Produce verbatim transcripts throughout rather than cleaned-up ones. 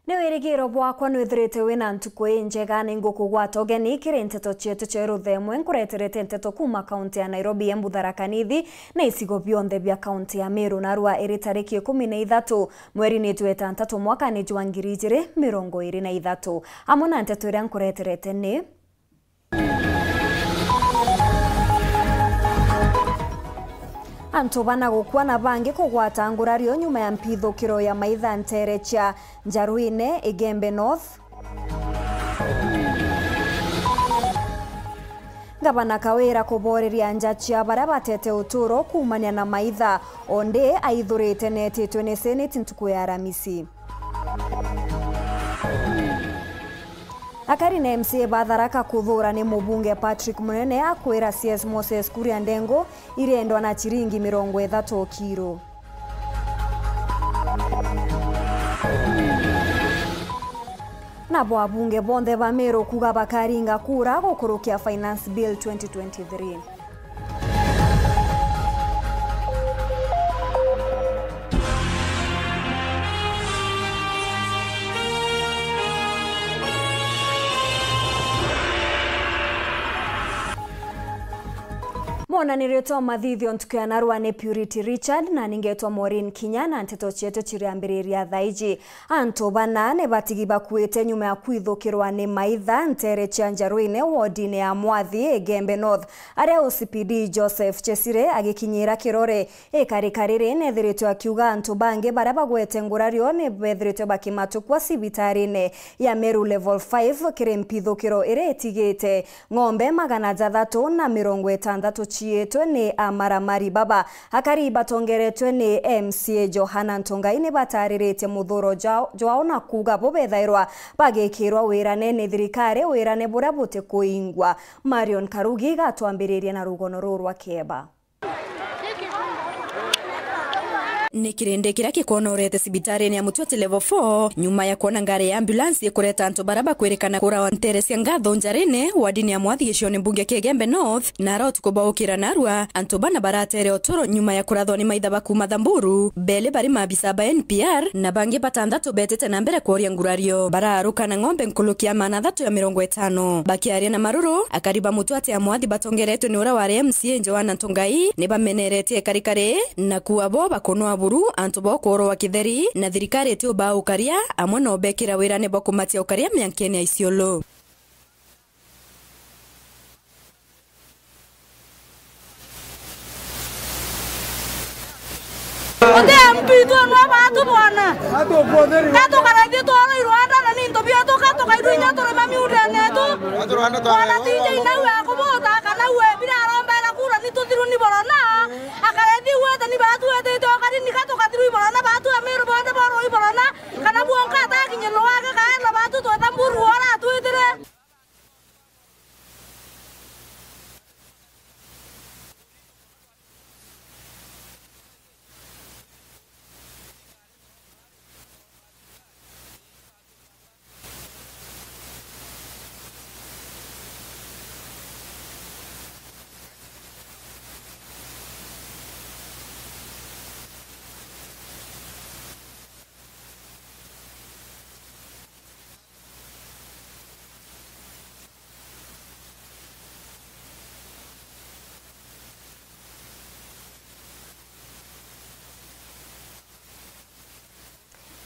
Ni wirigiro bwakwa nwithirite wina ntuku injega. Ningukugwata ugeni kiri nteto cietu cia ruthemwe. Nkureterete nteto kuuma kaunti ya Nairobi, Embu, Tharaka Nithi na icigo bionthe bia kaunti ya Meru. Narua iri tariki ikumi na ithatu mweri ni jwa itantatu mwakani jwa ngiri ijiri mirongo iri na ithatu. Amwe na nteto iria nkureterete ni: Antu bana gukua na bangi kugwata ngurario nyuma ya mpithukiro ya maitha nteere cia Njaruine, Igembe North. Ngavana Kawira kubooreria nja cia baria batete uturo kuumania na maitha, o ndi aithurite neetitwe ni Senate ntuku ya Aramisi. Akari na M C A ba Tharaka kuthuura ni mubunge Patrick Munene akwira C S Moses Kuria Ndengu iriendwa na ciringi mirongo ithatu o kiro. Nabo abunge bonthe ba Meru kuuga bakaringa kura gukurukia Finance Bill twenty twenty-three. Mwonanirio twa mathithio ntuku ya narua ni Purity Richard, na ningetwa Maureen Kinya, na nteto cietu ciriambiriria thaa iji. Antu bana ni batigi bakuite nyuma ya kwithukirwa ni maitha nteere cia Njaruine, wodine ya Mwathi, Igembe North, aria O C P D Joseph Chesire agikinyira kirore. Ikarika riri neethiritwe akiuga antu bangi baria bagwete ngurario ni beethiritwe bakimatukwa cibitarine ya Meru Level five kiri mpithukiro iria itigite. Ng'ombe magana jathatu na mirongo itantatu ciitwe ni amaramari baba. Akari batongeretwe ni M C A Johana Ntungai ni batariritie muthuro jwao, jwao na kuuga bo bethairwa bagikirwa wirane ni thirikari, wirane buria butikuingwa. Marion Karugi gatwambiririe na rugono ruu rwa kieba. Ni kirindi kiria gikonorete cibitarine ya Mutwati Level four, nyuma ya kwona ngari ya ambulance ikureta antu baria bakwirikana kurawa nteere cia Ngatho Njarine, wardini ya Mwathi gicione mbunge kia Igembe North, na ara utuku bwa ukira narua, antu bana baratere uturo nyuma ya kurathwa ni maitha ba kuuma Thamburu, beli bari maabisa ba N P R, na bangi batanthatu betite na mbere kworia ngurario. Bararuka na ng'ombe nkuruki ya maana athatu ya mirongo itano. Bakiaria na Maruru, akari ba Mutwati ya Mwathi batongeretwe ni uria wari M C A Johana Ntungai, ni bameneretie ikarikari na kuuga bo bakunwa buru antu ba ukurwa kitheri, na thirikari itiubaa ukaria, amwe na ubekira wirane bwa kumatia ukaria miankene ya Isiolo. Uti M P twenu aba atubona. Ka tukarethie twara i Rwanda na ni into bietu, ka tukairwa inya turima miundene yetu. Twana tije inau ya kubuta, kana ue bira arombera kura ni tuthirwe ni borona. Akarethi gwete ni batu etete okari ni ka tukathirwa i borona, batu Amiru bonthe borwa i borona. Kana bwonka atakinye no wake kaenda batu tweta mburu ora atwitire.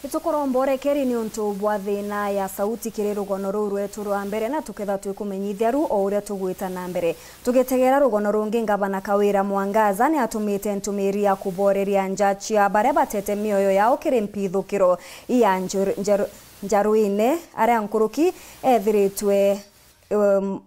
Itukuromborekeri niuntu bwa thina ya sauti kiri rugono ruu rwetu rwa mbere, na tuketha twikumenyithia ru o uria tugwita na mbere. Tugitegera rugono rungi, Ngavana Kawira Mwangaza ni atumite ntumiri ya kuboreria nja cia baria batete mioyo yao kiri mpithukiro ya Njer-, Njer-, Njaruine aria nkuruki ethiritwe, um,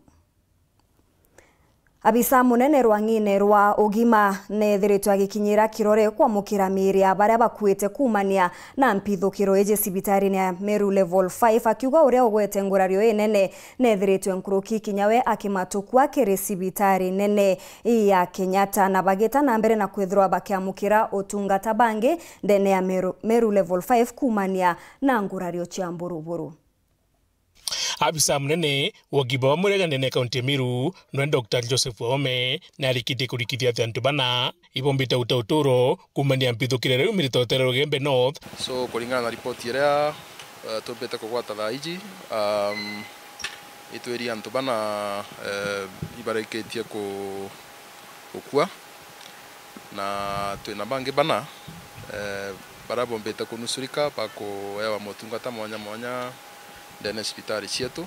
abisa munene rwang'ine rwa ugima nethiritwe agikinyira kirore kwamukira miiri ya baria bakuite kuumania na mpithukiro iji cibitarine ya Meru Level five, akiuga uria ugwete ngurario inene nethiritwe nkuruki kinya we akimatukua kiri cibitari nene ya Kenyatta, na bagita na mbere na kwithirwa bakiamukira utungata bangi ndene ya Meru, Meru Level five kuumania na ngurario cia mburuburu. Abisa munene wa ugima bwa mwiri ndene ya kaunti ya Meru, nwe Doctor Joseph Waome, ni arikitie kurikithia ati antu bana ibombite guta uturo kuumania mpithukire riu mirito utere Rugembe North. So, kuringana na ripoti iria, eh, tumbite kugwata thaa iji, um, itwiri antu bana, eh, ibarikitie ku-, gukua, na twina bangi bana, eh, baria bombite kunusurika bakuewa motungata mwanya mwanya ndene ya cibitari cietu.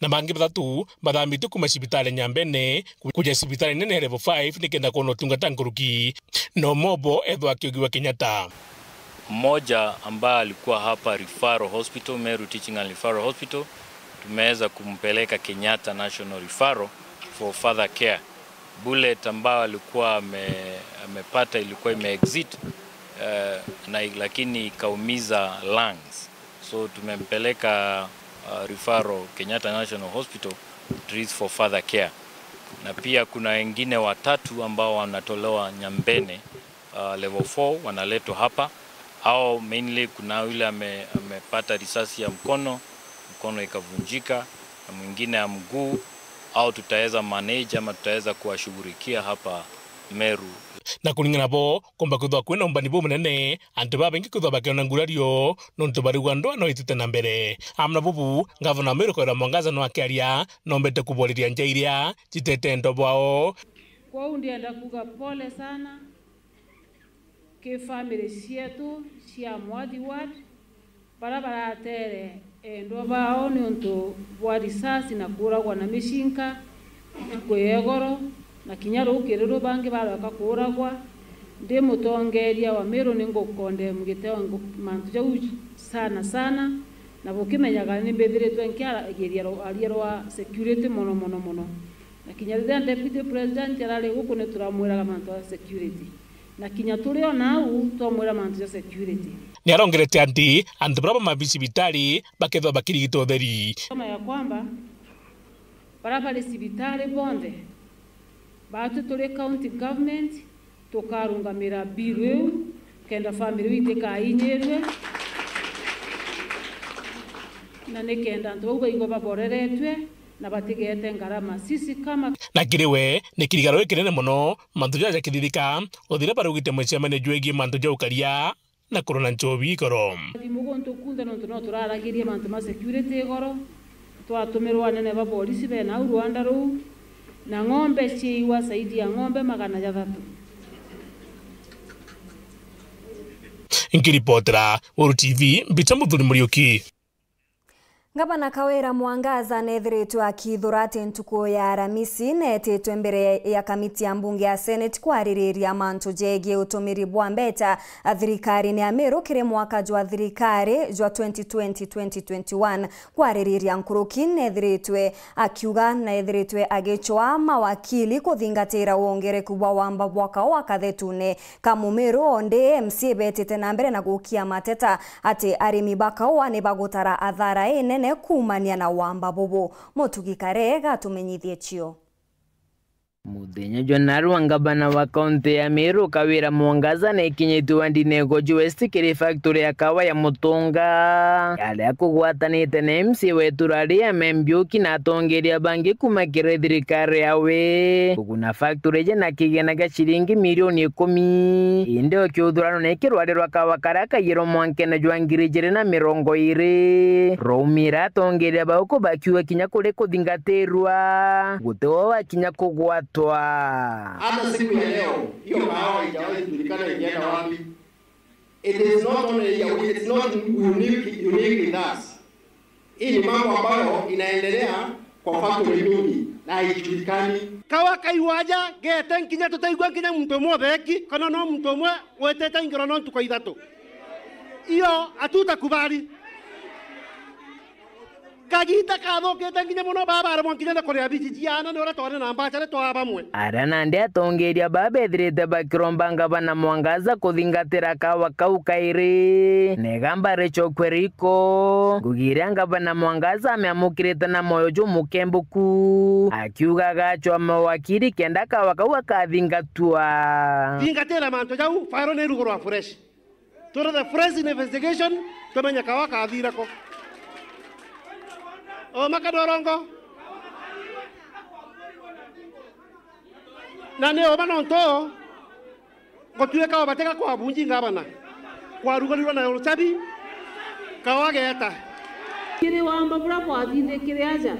Na bangi bathatu bathambitue kuuma cibitari Nyambene ku-, kuja cibitari nene ya Level five nikenda kwona utungata nkuruki, na umobo ethwa akiugiwa Kenyatta. Mmoja ambaye alikuwa hapa Referral Hospital, Meru Teaching and Referral Hospital, tumeweza kumpeleka Kenyatta National Referral for further care. Bullet ambayo alikuwa ame-, amepata ilikuwa imeexit, eh, na, lakini ikaumiza lungs. So tumempeleka, uh, Referral Kenyatta National Hospital, it is for further care. Na pia kuna wengine watatu ambao wanatolewa Nyambene, uh, Level four, wanaletwa hapa. Hao mainly kuna yule ame-, amepata risasi ya mkono, mkono ikavunjika, na mwingine ya mguu. Hao tutaweza manage ama tutaweza kuwashughulikia hapa Meru. Na kuringana nabo, kumba kwithwa kwina umbani bumunene, antu babaingi kwithwa bakiona ngurario, nontu barigwa ndwaa no itite na mbere. Amwe na bubu, ngavana wa Meru Kawira Mwangaza no akiaria, nombete kuboriria nja iria citete ndo bwao. Kwou ndienda kuga pole sana ki family cietu cia Mwathi Ward, baria baratere endwa bao niuntu bwa risasi na kuuragwa na micinka ntuku ya igoro, na kinya rukiri ru bangi baroka kuuragwa. Ndi mutongeria wa Meru, ni ngukondem giteo ngo-, mantu jau sana sana, na bukimenyaga ni mbithiritwe nkiaragiria rwaria rwa security mono mono mono. Na kinya riria Deputy President arari guku, ni turamwiraga mantu ja security. Na kinya turi o nau, twamwira mantu ja security. Ni arongerete ati antu baria bamabi cibitari bakethwa bakirigitwa utheri. Sema ya kwamba baria bari cibitari bonthe, baatu turi county government, tukarungamira bill iu, kenda family iu itikainyiirue, na ni kenda antu bau baigwe baboreretue, na batigete ngarama. Sisi kama Na kiri we, ni kirigaro gikinene mono, mantu jaja jakithithika, uthire baraugite mwicemene jwegie mantu ja ukaria na kurona nchobi igoro. Thimu guntu kunthe, nontu no turaragirie mantu ma security igoro, twatumirwa anene ba borisi be nau rwanda ruu, na ng'ombe ciiwa zaidi ya ng'ombe magana jathatu. Nkiripotera Weru T V, mbicha Muthuri Muriuki. Ngavana Kawira Mwangaza neethiritwe akithura ati ntuku ya Aramisi neetitwe mbere ya kamiti ya mbunge ya Senate kwaririria mantu jegie utumiri bwa mbeca thirikarine ya Meru kiri mwaka jwa thirikari jwa twenty twenty, twenty twenty-one. Kwaririria nkuruki neethiritwe akiuga neethiritwe agicwaa mawakili kuthingatira wongereku bwa wamba bwa kaua kathetune ka Mumiru, o ndi M C A beetite na mbere na gukia mateta ati arimi ba kaua ni bagutara athara inene kuumania na wamba bubu. Mutugi Karega atumenyithie cio. Muthenya jwa narua, ngavana wa kaunti ya Meru Kawira Mwangaza nekinyitue wandine ya Igoji West kiri factory ya kawa ya Mutunga, yaria kugwatanite na M C A wetu Raria Membiuki na atongeria bangi kuma kiri thirikari yawe kuguna factory iji na kigina gia ciringi milioni ikumi. Indi o kiuthurano ni kirwari rwa kawa karia kaiyirwe mwankene jwa ngiri ijiri na mirongo iri. Rwaumire atongeria bau kubakiuga kinya kuri kuthingatirwa, guti o wakinya kugwatwa. Hata siku ya leo, hiyo kahawa haijawahi kujulikana ilienda wapi. It is not only here, it's not unique, unique with us. Hii ni mambo ambayo inaendelea kwa factory mingi na haijulikani. Kawa kaigwa aja, gete nkinya tutaigua nkinya muntu umwe utheki, kana no muntu umwe wetete ingiro no ntuku ithatu. Hiyo hatutakubali. Agita kathukite nginya mono, baba aremwa nginya na kuria bici ciana, ni uria twari na mbachare twa bamwe. Aria nandi atongeria baa bethirite bakiromba ngavana Mwangaza kuthingatira kawa kau kairi, na igamba ricokwe riko. Ngugi iria ngavana Mwangaza amiamukirite na moyo jumukembuku, akiuga agacwa mawakiri kenda kawa kau akathingatwa. Thingatira mantu jau, file ni irugurwa fresh. Turethe fresh investigation, tumenye kawa kathira ko. O makadorongo. Na ni uma nontu gutuika o batega kwa bunji ngabana. Kwarugarirwa na ruchabi, kawa geeta. Kiri wamba bura bwathithikire aja.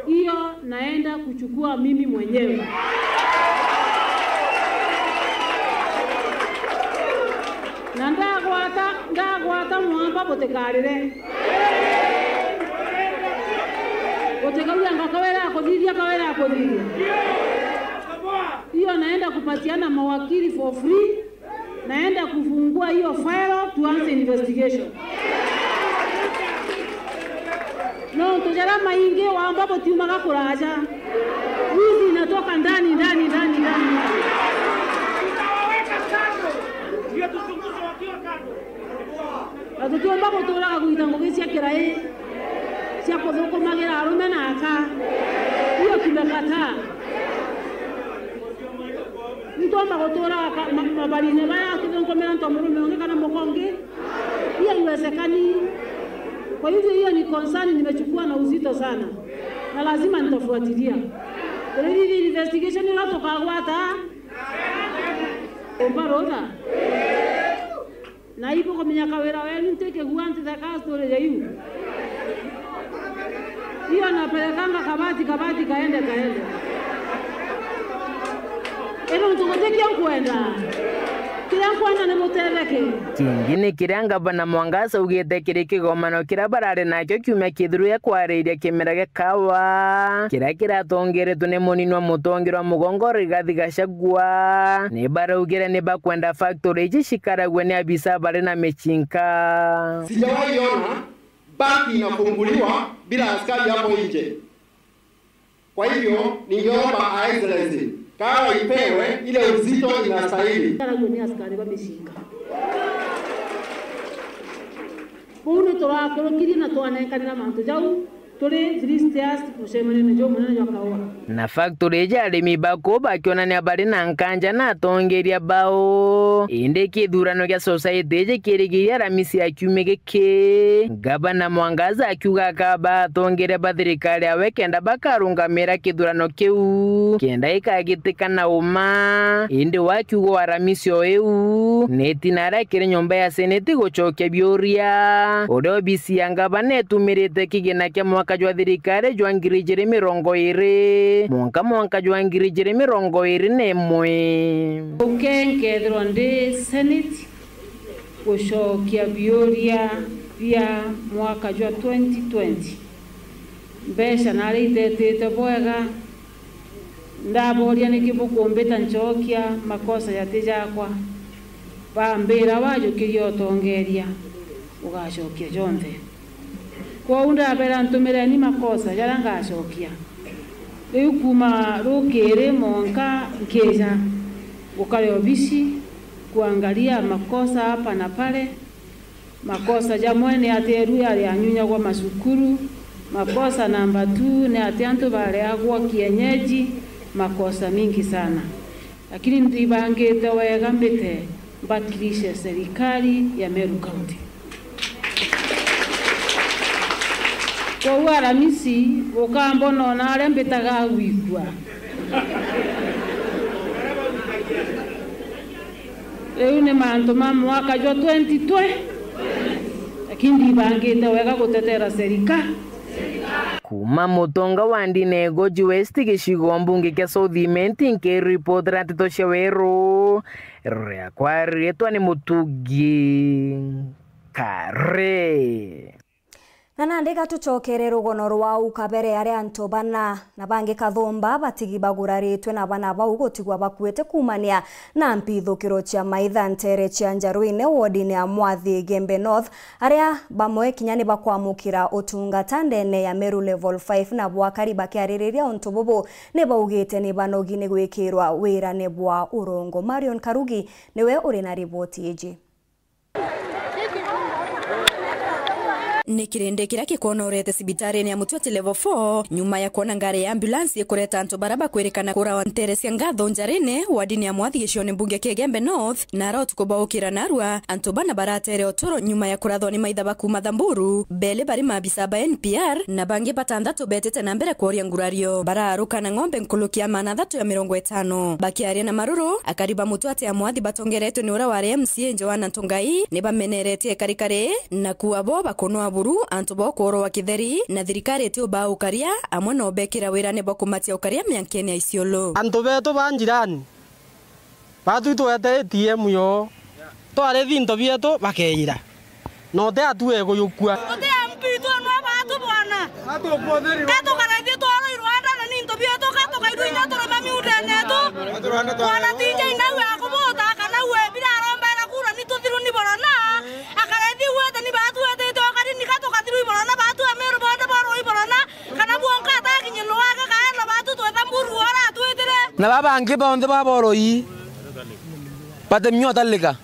Hiyo naenda kuchukua mimi mwenyewe. Na ndagwata, ndagwata mwamba butikarire. Gutikauga nga kawera akuthithia, kawera akuthithia. Hiyo naenda kupatiana mawakili for free. Naenda kufungua hiyo file, tuanze investigation. Nontu jaria maingi wamba butiumaga kuraja. Wizi inatoka ndani, ndani, ndani, ndani. Na tutiumba guturaga gwita ngugi cia kirai cia kuthukumagira arume na aka. Hiyo tumekataa. Nitwamba gutura ka-, ma-, mabarine baya akithunkumira nto murume ungi kana muka ungi? Hiyo haiwezekani. Kwa hivyo hiyo ni concern nimechukua na uzito sana. Na lazima nitafuatilia. Riri investigation ira tukagwata. Umba rutha. Na ibukumenya kawira wenu ntikigua ntitheka story ya iu. Hiyo napelekanga kabati, kabati kaende, kaende. Ino ntu gutikia nkwenda. Kiria nkwenda ni mutetheke. Kingi ni kiria ngavana Mwangaza augite kiri kigomano kiria barari nakio kiumia kithiru gia kwariria kimera gia kawa, kiria kiratongeretwe ni munini wa mutongeria wa mugongo Rigathi Gachagua. Ni baraugire ni bakwenda factory iji cikaragwe ni abisa bari na micinka. Sijawahi ona banki inafunguliwa bila askari hapo nje. Kwa hivyo, ningeomba Her Excellency, kawa ipewe ile uzito inastahili. Karagwe ni askari ba micinga. Buu ni turakurukirie na twanenkanira mantu jau turi three stairs mucemanio-ini jumunene jwa kaua. Na factory iji arimi ba kuu bakionania bari na nkanja na atongeria bao. Indi kithurano gia society iji kirigiria Aramisi ya kiumia giki. Ki-, Ngavana Mwangaza akiuga akaba atongeria ba thirikari yawe kenda bakarungamira kithurano kiu, kenda gikagitika na uma. Indi wa kiugo wa Aramisi o iu, ni itina aria kiri nyomba ya seneti gucokia biuria, uria obisi ya ngavana itumirite kigina kia mwaka jwa thirikari jwa ngiri ijiri mirongo iri mwanka, mwanka jwa ngiri ijiri mirongo iri na imwe. Uke nkethirwa ndi seneti, gucokia biuria bia mwaka jwa twenty twenty. Mbeca nari itetite bwega, ndaboria niki bukumbita ncokia makosa jati jakwa. Bambira, wajukiria utongeria, ugacokia jonthe. Kwou ndabera, ntumireni makosa jaria ngacokia. Riu kuuma rukiri mwanka nkija, ngukare obisi, kuangalia makosa hapa na pale. Makosa jamwe ni ati eru yari anyunyagwa macukuru. Makosa namba two ni ati antu bareagwa kienyeji. Makosa mingi sana. Lakini ndibangite wega mbite mbakirishe serikali ya Meru County. Kwou Aramisi, ukambona ona aria mbitaga gwikua. Riu ni mantu ma mwaka jwa twenty twenty, lakini ndibangite wega gutetera serika. Kuuma mutonga wa Ndinegu West, gicigo mbunge kia South Imenti, nkiripotera nteto cia Weru, riakwa riitwa ni Mutugi Kare. Na nandi gatucokere rugono rwau kabere, aria antu bana na bangi kathumba batigi baguraritwe na bana bau gutigwa bakuite kuumania na mpithukiro cia maitha ntere cia Njaruine, wodine ya Mwathi, Igembe North, aria bamwe kinya ni bakwamukira utungata ndene ya Meru Level five, na bwakari bakiaririria untu bubu ni baugite ni banogi ni gwikirwa wirane bwa urongo. Marion Karugi niwe uri na riboti iji. Ni kirindi kiria gikonorete cibitarine ya Mutwati Level four, nyuma ya kwona ngari ya ambulance ikureta antu baria bakwirikana kurawa ntere cia Ngatho Njarine, wardini ya Mwathi, gicione mbunge kia Igembe North, na ara utuku baukira narua, antu bana baratere uturo nyuma ya kurathwa ni maitha ba kuuma Thamburu, beli bari maabisa ba N P R, na bangi batanthatu betite na mbere kworia ngurario. Baraaruka na ng'ombe nkuruki ya maana athatu ya mirongo itano. Bakiaria na Maruru, akari ba Mutwati ya Mwathi batongeretwe ni uria wari M C A Joanna Ntungai, ni bameneretie ikarikari, na kuuga bo bakunwa buru antu ba ukurwa kitheri, na thirikari itiubaa ukaria, amwe na ubekira wirane bwa kumatia ukaria miankene ya Isiolo. Antu betu ba njirani, batwi twete A T M yoo, twarithi into bietu bakeira. Na uti atu eguyukua. Uti M P twenu abaatu bwana. Ka tukarethie twarwa i Rwanda na ni into bietu, ka tukairwa inya turuma miundene yetu. Bwana T J nawe akubuta kana we bila aromba era kura ni tuthiru ni borana. Akarethi wete ni baatu wetete okari ni ka tukathiru i borana, baatu Ameru bonthe borwa i borana. Kana bwonka atakinyirwa wake kaenda baatu tweta mburu ora atwitire. Na baba bangi bonthe baboroi batemio atalika.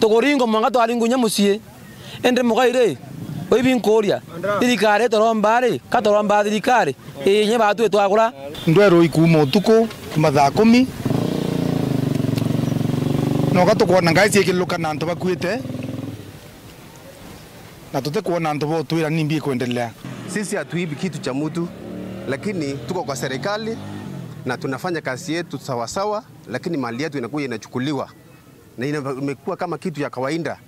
Tukuringwa mwanka twaringwa inya mucii. Indi mugai ri, ui binkuria, thirikari ituromba ri, ka turomba thirikari? Ii, inya baatu itwagura. Ndwerwe ikuuma utuku, kuma thaa kumi. Noka tukwona ngari ciikiluka na antu bakuite. Na tutikwona antu botwira nimbi ikwendelea. Sisi hatuibi kitu cha mtu, lakini tuko kwa serikali na tunafanya kazi yetu sawasawa, lakini mali yetu inakuja inachukuliwa. Na ina-, imekuwa kama kitu ya kawaida,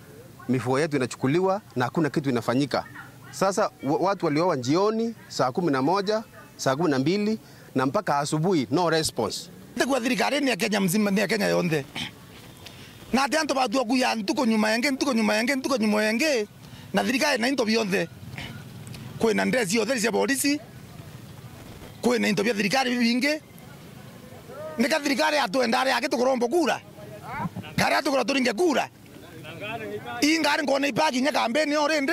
mifugo yetu inachukuliwa na hakuna kitu inafanyika. Sasa wa-, watu walioa jioni saa kumi na moja, saa kumi na mbili, na mpaka asubuhi, no response. Ntikua thirikari ni ya Kenya mzima, ni ya Kenya yonthe. Na ati antu batua kuya ntuku nyuma ya ingi, ntuku nyuma ya ingi, ntuku nyuma ya ingi, na thirikari na into bionthe. Kwina ndresi ya utheri cia borisi, kwina into bia thirikari bibingi. Nika thirikari yatwenda ari aki tukuromba kura? Kari atukura turinge kura? Ii ngari nkwona ipaki inya kambeni yo rindi,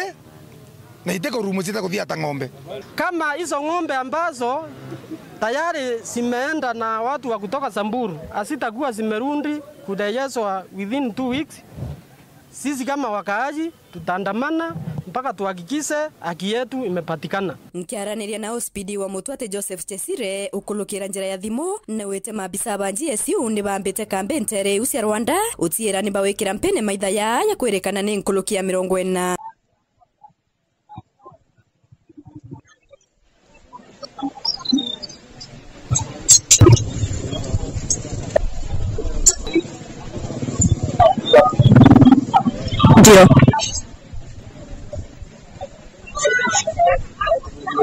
na itikurumwa ciita kuthia ta ng'ombe. Kama hizo ng'ombe ambazo tayari zimeenda na watu wa kutoka Samburu, hazitakuwa zimerudi kurejeshwa within two weeks, sisi kama wakaaji tutaandamana mpaka tuhakikishe haki yetu imepatikana. Nkiaraniria na O C P D wa Mutwati Joseph Chesire ukulukira njira ya thimu, na wite maabisa ba G S U ni bambite kambi ntere iu cia Rwanda, utiira ni bawikira mpene maitha ya ya kwirikana ni nkuruki ya mirongo ina. Ndio.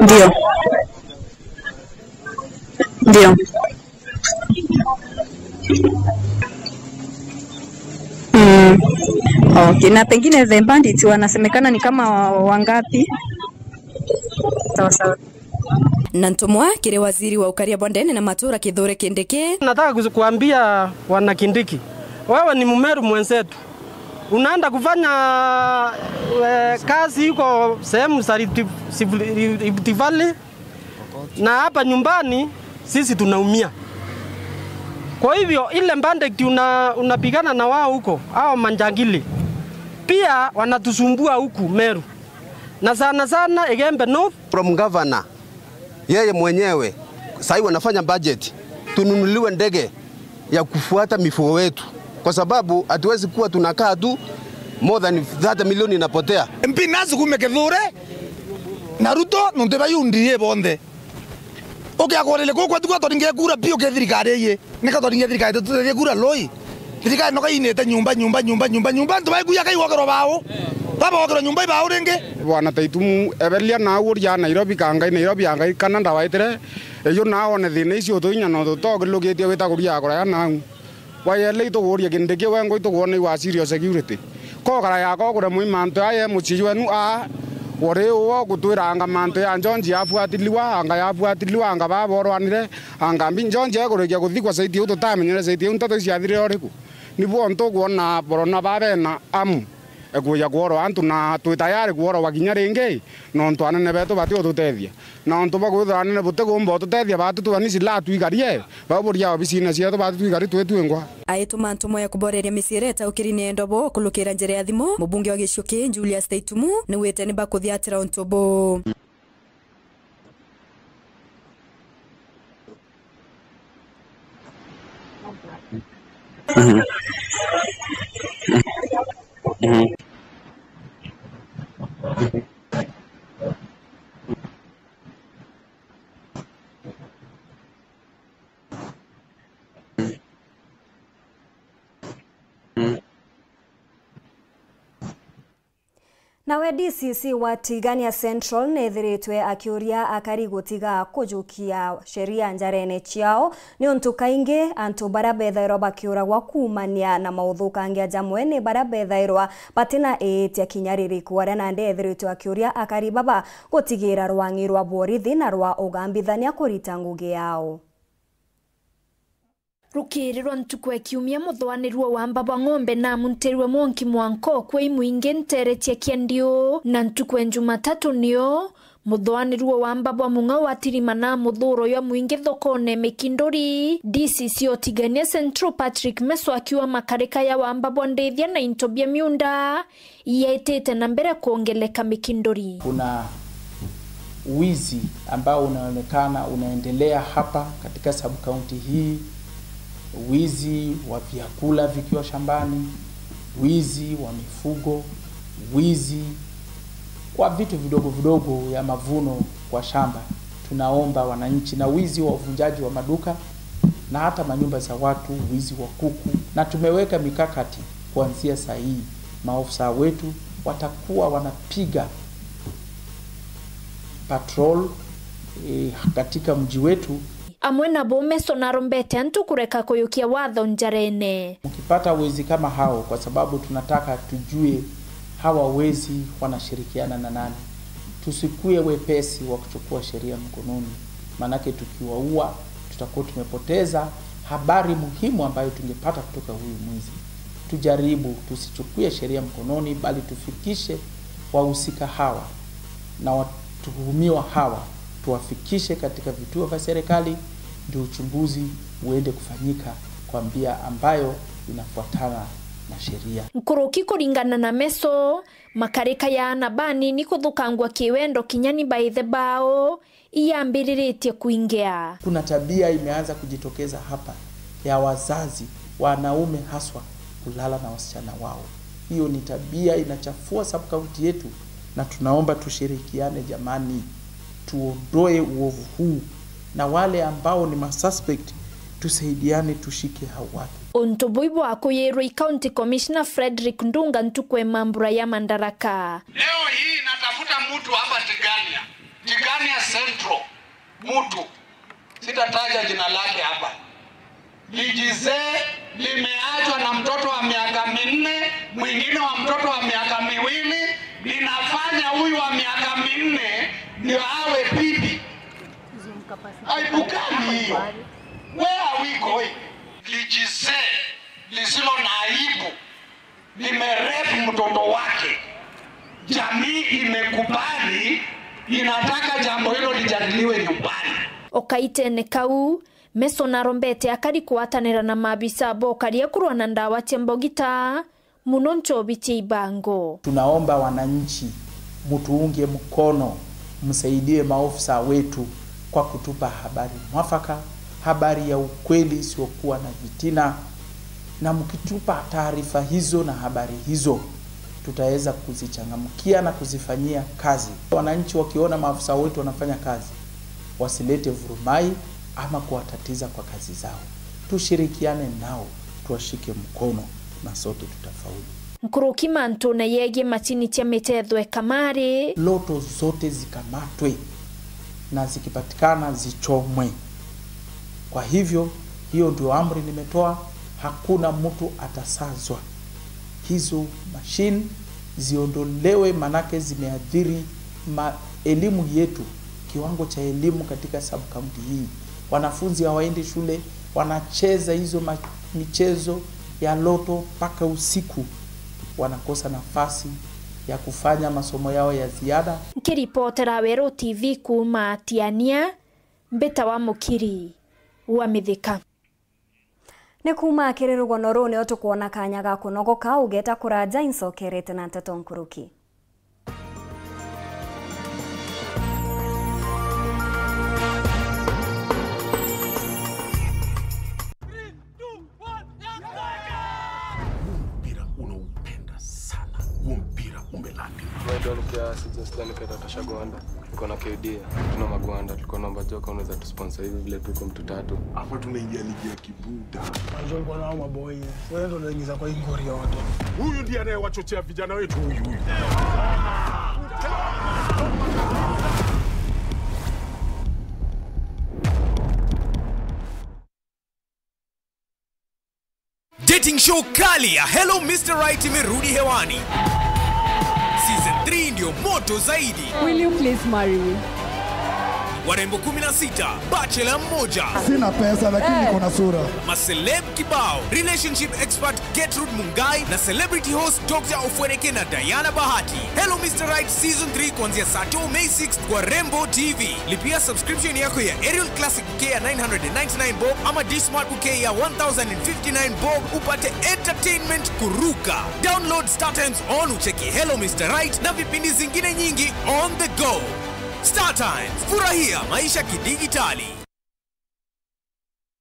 Ndio. Ndio. Mm. Okay. Na pengine the bandits wanasemekana ni kama wa-, wangapi? Sawa sawa. Na ntumwa kiri waziri wa ukaria bwa ndene na matura Kithure Kindiki. Nataka kuzu-, kuambia Bwana Kindiki, wewe ni Mmeru mwenzetu. Unaenda kufanya, eh, kazi huko sehemu za Rift, Rift Valley. Na hapa nyumbani sisi tunaumia. Kwa hivyo ile bandit una-, unapigana na wao huko, hao manjangili, pia wanatusumbua huku Meru. Na sana sana Igembe North. From governor, yeye mwenyewe, sahi wanafanya budget, tununuliwe ndege ya kufuata mifugo wetu, kwa sababu hatuwezi kuwa tunakaa tu, more than thirty million inapotea. M P nasukume Kithure na Ruto, nontu ba U D A bonthe. Ukiakorele kuu kwetu kwa twaringe kura piu ke thirikari iyi. Nika twaringe thirikari tutethie kura loi. Thirikari noka inite nyumba, nyumba, nyumba, nyumba, nyumba. Antu baikuya kai gwakirwa bao. Baba gwakirwa nyumba ibao ringi. Bwana Taitumu, eberia na uria Nairobi kangai, Nairobi angai kana ndawaitire. Eyo na one thina icio tuinya no tutogilukitie wita kuria akora ya nau. Wayele ituguria Kindiki wengwa itukwona iwa serious security. Kokara yako kure mwi mantu aya mucii wenu a Kuri uo gutwira anga mantu ya Njonji yabuatiliwa, anga yabuatiliwa, anga baborwanire, anga mbi Njonji ekurikia guthikwa saiti iu tutamenyere saiti iu nteto ciathirire uriku. Nibuo ntukwona borona babena amu ekuja kworwa antu na twi tayari kworwa kinya ringi, nontu anene betu bati ututethia. Na untu bwa kwithirwa anene butigumba ututethia batu tuani silaha twikarie, bau buria obisine cietu batu twikari twi twingwa. Aituma ntumo ya kuboreria miciiri itaukirine ya Ndobo kulukira njira ya thimu, mubunge wa gicigo kii Julius Taitumu niwite ni bakuthiatira untu buu. Nawe D C C wa Tigania Central neethiritwe akiuria akari gutiga kujukia sheria njarene ciao, niuntu kaingi antu baria bethairwa bakiuragwa kuumania na mauthukangia jamwe ni baria bethairwa batina iitia kinya ririku. Aria nandi eethiritwe akiuria akari baba gutigira rwang'i rwa borithi na rwa ugambithania kurita ngugi yao. Rukiri rwa ntuku ya kiumia, muthwanirua wa mba bwa ng'ombe na amuntirwe mwonki mwanka ukwe imwingi ntere cia Kiandiu, na ntuku ya Jumatatu nio muthwanirua wa mba bwa mung'a wa tirima na muthuro jwa mwingi thokone Mikinduri. D C C o Tigania Central Patrick Meso akiuga makarika ya wa mba bwa ndithia na into bia miunda yaitite na mbere kuongeleka Mikinduri. Kuna wizi ambao unaonekana unaendelea hapa katika sub-county hii, wizi wa vyakula vikiwa shambani, wizi wa mifugo, wizi wa vitu vidogo vidogo ya mavuno kwa shamba. Tunaomba wananchi, na wizi wa uvunjaji wa maduka na hata manyumba za watu, wizi wa kuku, na tumeweka mikakati kuanzia saa hii. Maofisa wetu watakuwa wanapiga patrol, eh, katika mji wetu. Amwe nabo Meso narombete antu kureka kuyukia watho njarene. Mkipata wezi kama hao, kwa sababu tunataka tujue hawa wezi wanashirikiana na nani. Tusikue wepesi wa kuchukua sheria mkononi, maanake tukiwaua, tutakuwa tumepoteza habari muhimu ambayo tungepata kutoka huyu mwizi. Tujaribu tusichukue sheria mkononi, bali tufikishe wahusika hawa na watuhumiwa hawa, tuwafikishe katika vituo vya serikali, ndio uchunguzi uende kufanyika kwa njia ambayo inafuatana na sheria. Nkuruki kuringana na Meso, makarika ya ana banini kuthukangwa kiwendo kinya ni baithe bao iyambiriritie kuingia. Kuna tabia imeanza kujitokeza hapa ya wazazi, wanaume haswa, kulala na wasichana wao. Hiyo ni tabia inachafua sub-county yetu, na tunaomba tushirikiane jamani, tuondoe uovu huu, na wale ambao ni masuspect tusaidiane tushike hao watu. Untu bui bwakuyirwe i County Commissioner Frederick Ndunga ntuku e mambura ya Madaraka. Leo hii natafuta mtu hapa Tigania, Tigania Central, mtu. Sitataja jina lake hapa. Lijizee limeachwa na mtoto wa miaka minne, mwingine wa mtoto wa miaka miwili, linafanya huyu wa miaka minne ndio awe bibi. Aibu gani hiyo? Where are we going? Lijizee lisilo na aibu limerape mtoto wake. Jamii imekubali, inataka jambo hilo lijadiliwe nyumbani. O kaitene kau, Meso narombete akari kugwatanira na maabisa bokaria kurwa na ndawa cia mbogita, muno nchobi cia ibango. Tunaomba wananchi, mtuunge mkono, msaidie maofisa wetu kwa kutupa habari mwafaka, habari ya ukweli isiyokuwa na fitina, na mkitupa taarifa hizo na habari hizo, tutaweza kuzichangamkia na kuzifanyia kazi. Wananchi wakiona maafisa wetu wanafanya kazi, wasilete vurumai ama kuwatatiza kwa kazi zao. Tushirikiane nao, tuwashike mkono, na sote tutafaulu. Nkuruki mantune yegie macini cia mitetho e kamari. Loto zote zikamatwe, na zikipatikana zichomwe. Kwa hivyo, hiyo ndio amri nimetoa, hakuna mtu atasazwa. Hizo machine ziondolewe, manake zimeathiri ma-, elimu yetu, kiwango cha elimu katika sub-county hii. Wanafunzi hawaendi shule, wanacheza hizo ma-, michezo ya lotto mpaka usiku, wanakosa nafasi ya kufanya masomo yao ya ziada. Nkiripotera Weru T V kuuma Tiania, mbitawa Mukiri wa Mithika. Ni kuuma kiri rugono ruu nio tukwona kanya ga kunogoka, ugeta kuraja incokerete na nteto nkuruki. Huu mpira unaupenda sana. Huu mpira umelani. Wewe ndio unakuja sisi, sisi ndio tutasha Gwanda. Tuko na K D, tuna magwanda, tulikuwa naomba Joka unaweza tusponsor hivi vile tuko mtu tatu. Hapa tunaingia ligi ya kibuda. Unajua ulikuwa nao maboy. Wewe ndio unaingiza kwa hii ngori yote. Huyu ndiye anayewachochea vijana wetu huyu, huyu. Dating show kali ya Hello Mister Right imerudi hewani. Season three ndio moto zaidi. Will you please marry me? Warembo kumi na sita, bachelor mmoja. Sina pesa, lakini niko na sura. Maceleb kibao, relationship expert Gertrude Mungai na celebrity host Doctor Ofweneke na Diana Bahati. Hello Mister Right Season three kuanzia saa two May sixth kwa Rembo T V. Lipia subscription yako ya Aerial Classic K ya nine hundred and ninety-nine bob ama D-Smart K ya one thousand and fifty-nine bob upate entertainment kuruka. Download StarTimes On ucheki Hello Mister Right na vipindi zingine nyingi on the go. StarTimes, furahia maisha kidigitali.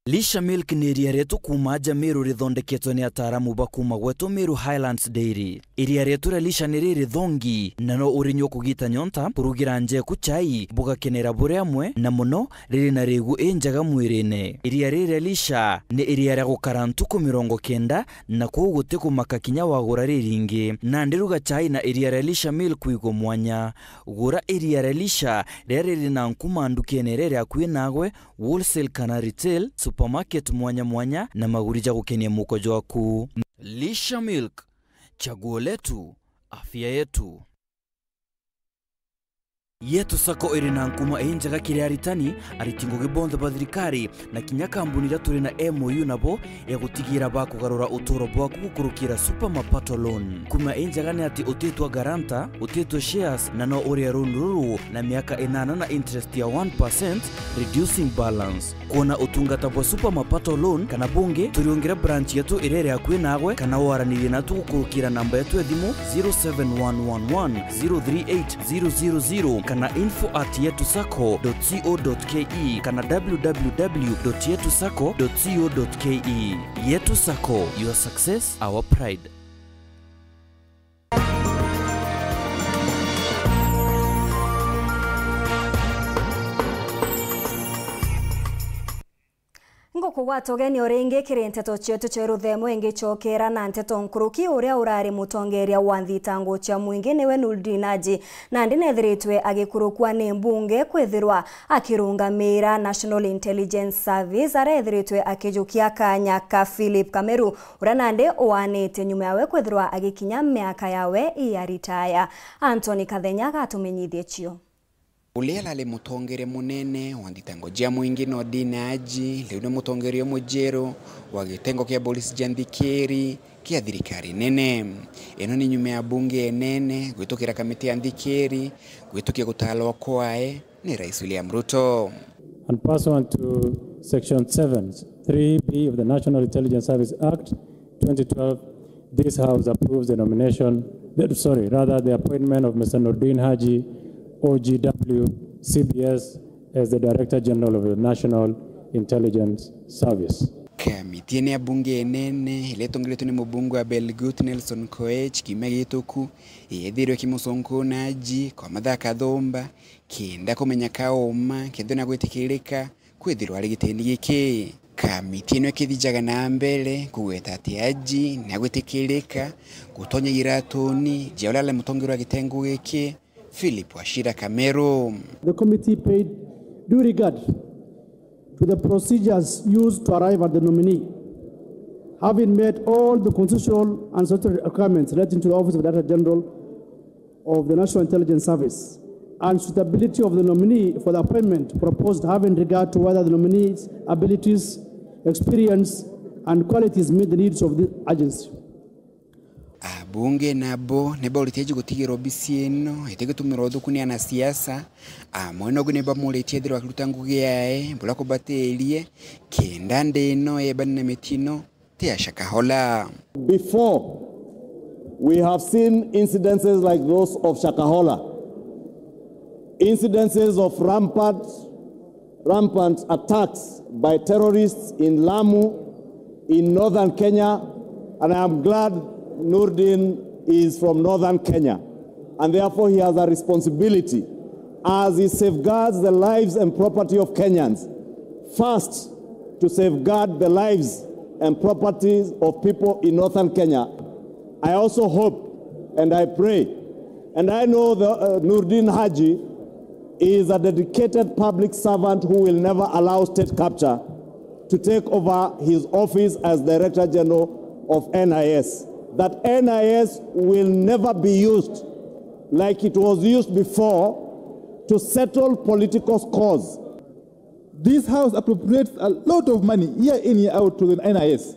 Lisha Milk ni iria rietu kuuma aja Meru rithondeketwe ni ataaramu ba kuuma gwetu Meru Highlands Dairy. Iria rietu ria Lisha ni riri thongi, na no urinyua kugita nyonta, kurugira njeku chai, bugakenera buri amwe, na mono riri na rigu injega mwirine. Iria riri ria Lisha ni iria ria gukara ntuku mirongo kenda, na kwou guti kumaka kinya wagura riringi. Nandi ruga chai na iria ria Lisha Milk wigwe mwanya. Gura iria ria Lisha riria riri na nkuma ndukene iria iri akui nagwe, wholesale kana retail, supermarket mwanya mwanya, na maguri ja gukenia muko jwaku. Lisha Milk, chaguo letu, afya yetu. Yetu Sacco iri na nkuma injega kiri aritani, ariti ngugi bonthe ba thirikari, na kinya kambuni iria turi na M O U nabo ya gutigira bakugarura uturo bwaku gukurukira Super Mapato Loan. Nkuma injega ni ati utitwa guarantor, utitwe shares, na no urie loan ruru na miaka inana na interest ya one percent, reducing balance. Kwona utungata bwa Super Mapato Loan kana bungi, turiungire branch yetu iria iri akui nagwe, kana waranirie natu gukurukira namba yetu ya thimu zero seven one one one zero three eight zero zero zero kana info at yetu sacco dot co dot K E kana W W W dot yetu sacco dot co dot K E. Yetu Sacco, your success, our pride. Ngukugwata ugeni o ringi kiri nteto cietu cia ruthemo, ingicokera na nteto nkuruki. Uria urari mutongeria wa nthitango cia mwingi niwe Noordin Haji, nandi nethiritwe agikurukua ni mbunge kwithirwa akirungamira National Intelligence Service, aria ethiritwe akijukia kanya ka Philip Kameru, uria nandi uanite nyuma yawe kwithirwa agikinya miaka yawe ya ritaya. Anthony Kathenya agatumenyithia cio. Uria arari mutongeria munene wa nthitango cia mwingi Noordin Haji, riu ni mutongeria umwe mweru wa gitengo kia polisi cia nthikiri kia thirikari nene. Ino ni nyuma ya bunge enene gwitukira kamiti ya nthikiri gwitukia gutarwa kwae ni Rais William Ruto. And pursuant to Section seven three B of the National Intelligence Service Act twenty twelve, this House approves the nomination, the, sorry, rather the appointment of Mister Noordin Haji, O G W, C B S, as the Director General of the National Intelligence Service. Kamiti ene ya bunge enene iria itongeretwe ni mubunge wa Belgut Nelson Koech kiumia gituku, yethirwe kimuconkona Haji kwa mathaa kathumba, kenda kumenya ka uma kethirwa na gwitikirika kwithirwa ari gitini giki. Kamiti ino ikithijaga na mbere kugweta ati Haji na gwitikirika gutonya iratuni ja uria ari mutongeria wa gitengo giki, Philip Wachira Kameru. The committee paid due regard to the procedures used to arrive at the nominee, having met all the constitutional and statutory requirements relating to the Office of the Director General of the National Intelligence Service. and suitability of the nominee for the appointment proposed, having regard to whether the nominee's abilities, experience, and qualities meet the needs of the agency. Abunge nabo ni bauritie aji gutigirwa obisi ino itigitumirwa uthuku ni anasiasa. Amwe nogu ni bamuritie ethirwa akiruta ngugi yae buria kubatirie, kenda ndi ino yebane na mitino ti ya Shakahola. Before, we have seen incidences like those of Shakahola, incidences of rampant, rampant attacks by terrorists in Lamu, in northern Kenya, and I am glad Nurdin is from northern Kenya, and therefore he has a responsibility as he safeguards the lives and property of Kenyans, first to safeguard the lives and properties of people in northern Kenya. I also hope and I pray, and I know that, uh, Nurdin Haji is a dedicated public servant who will never allow state capture to take over his office as Director General of N I S, that N I S will never be used like it was used before to settle political scores. This house appropriates a lot of money year in, year out to the N I S,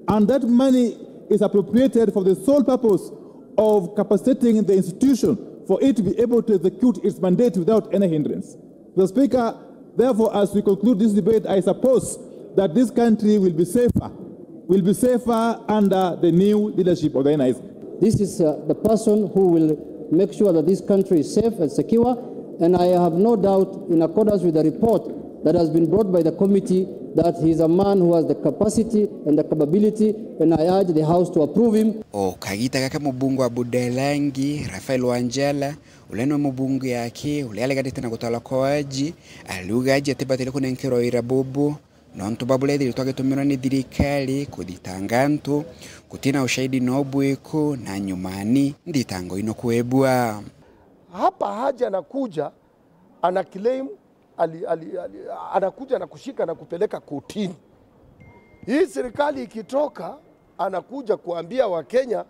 and that money is appropriated for the sole purpose of capacitating the institution for it to be able to execute its mandate without any hindrance. Mister Speaker, therefore, as we conclude this debate, I suppose that this country will be safer, will be safer under the new leadership of the N I S. This is, uh, the person who will make sure that this country is safe and secure, and I have no doubt, in accordance with the report that has been brought by the committee, that he is a man who has the capacity and the capability, and I urge the House to approve him. O kagita gaka mubunge wa Budalangi, Raphael Wanjala, uria ni mubunge aki uria areganite na gutwara kwa Haji, ariuga Haji atibatire kunenkerwa wira bubu nontu bwa buria ethiritwe agitumirwa ni thirikari kuthitanga antu gutina ushahidi no bwiku na nyumani nthitango ino kwebua. Hapa Haji anakuja, ana claim, ali, ali, ali, anakuja na kushika na kupeleka kotini. Hii serikali ikitoka, anakuja kuambia Wakenya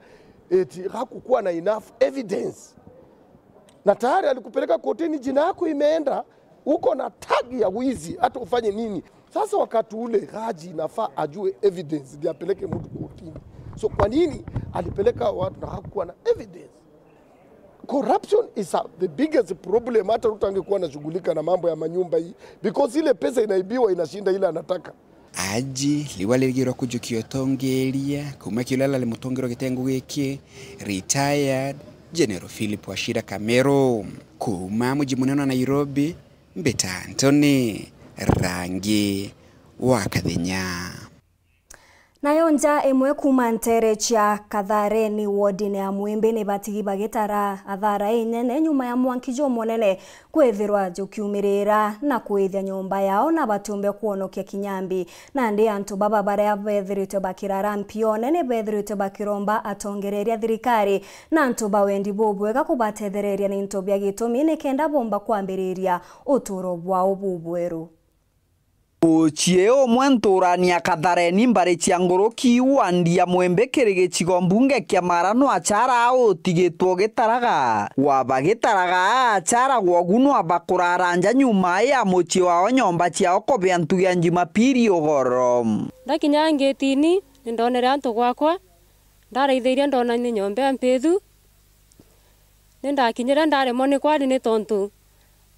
eti hakukuwa na enough evidence. Na tayari alikupeleka kotini, jina yako imeenda, uko na tag ya wizi, hata ufanye nini. Sasa wakati ule Haji inafaa ajue evidence ndio apeleke mtu kotini. So kwa nini alipeleka watu na hakukuwa na evidence? Corruption is a, the biggest problem. Hata Ruto angekuwa anashughulika na mambo ya manyumba hii, because ile pesa inaibiwa inashinda ile anataka. Haji riu arigirwa kujukia utongeria kuuma kiria ari mutongeria wa gitengo giki, retired General Philip Wachira Kameru. Kuuma muji munene wa Nairobi, mbita Anthony Rangi wa Kathenya. Nayo nja imwe kuuma nteere cia Kathareni wodine ya Mwimbi ni batigi bagitara athara inene nyuma ya mwanki jumunene kwithirwa jukiumirira na kwithia nyomba yao na batiumbe kwonokia kinya mbi. Nandi antu baba baria bethiritwe bakirara mpione ni bethiritwe bakiromba atongereria thirikari na antu ba wendi bubwega kubatethereria ni into bia gitumi nikenda bomba kwambiriria uturo bwao bubweru. Mucii umwe nturani ya Kathareni mbari cia nguruki wandi ya Mwimbi kiri gicigo mbunge kia Mara nwa Achara utigitwe ugitaraga. Waba gitaraga Achara gwogu nwaba kurara nja nyuma ya mucii wao nyomba ciao kubea ntugi ya Jumapili ugoro. Ndakinya ngitini, ni ndonere antu gwakwa, ndaraithiria ndona ni nyomba ya mpithu, ni ndakinyire ndaremwa ni kwaria ni tontu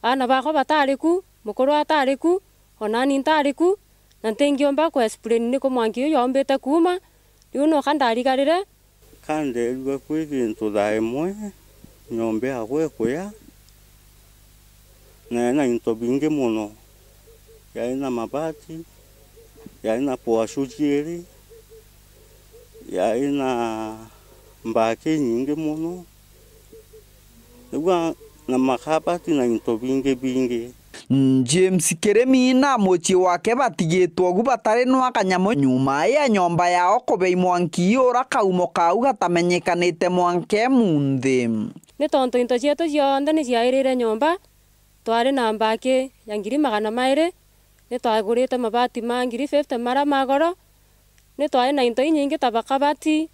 aana bakwa batari ku, mukuru atari ku, o nani ntari ku, na ntingiumba ku explain niku mwanki uyu aumbite kuuma, riu noka ndarigarire. Kanderua kwi gintu thaa imwe, nyomba yakwa ikuya, na ina into bingi mono. Yari na mabati, yari na poa shu ciiri, yari na mbaki inyingi mono, nigua na makabati na into bingi bingi. James Kirimi na mucii wake batigitwe ugu batari nwa kanyamu nyuma ya nyomba yao kubei mwanki ura kaumo kau gatamenyekanite mwanka emunthi. Ni tontu into cietu cionthe ni ciairire nyomba, twari na mbaki ya ngiri magana mairi, ni twagurite mabati ma ngiri fifty maria ma goro, ni twari na into inyingi ta makabati,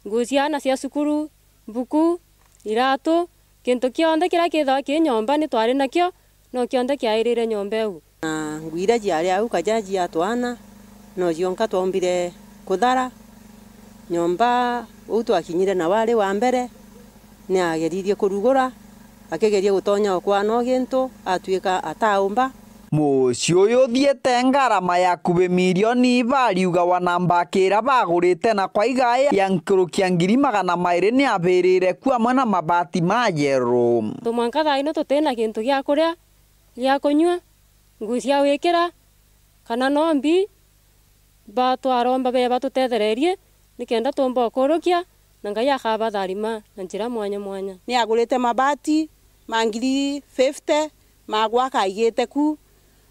nguo cia aana cia cukuru, mbuku, iratu, Kintu kionthe kiria kithagwa ki nyomba ni twari nakio, no kionthe kiairire nyomba iu. Na ngui iria ciari au kaja cia twana, no cionka twombire kuthara. Nyomba uu twakinyire na wari wa mbere, ni ageririe kurugura, akigeria gutonya o kwana o gintu, atwika ataumba. Mucii uyu uthiite ngarama ya akubi milioni iba, ariuga wana mbaki iria bagurite na kwa igaya ya nkuruki ya ngiri magana mairi ni abirire ku amwe na mabati ma yero. Tumwanka thaa ino tutina kintu gia kuria, gia kunyua, nguu cia wikira, kana no mbi, batwaromba bee batutethererie, nikenda tumba ukurukia, na Ngai akabatharima na njira mwanya mwanya. Ni agurite mabati ma ngiri fifty ma gwaka aigite ku,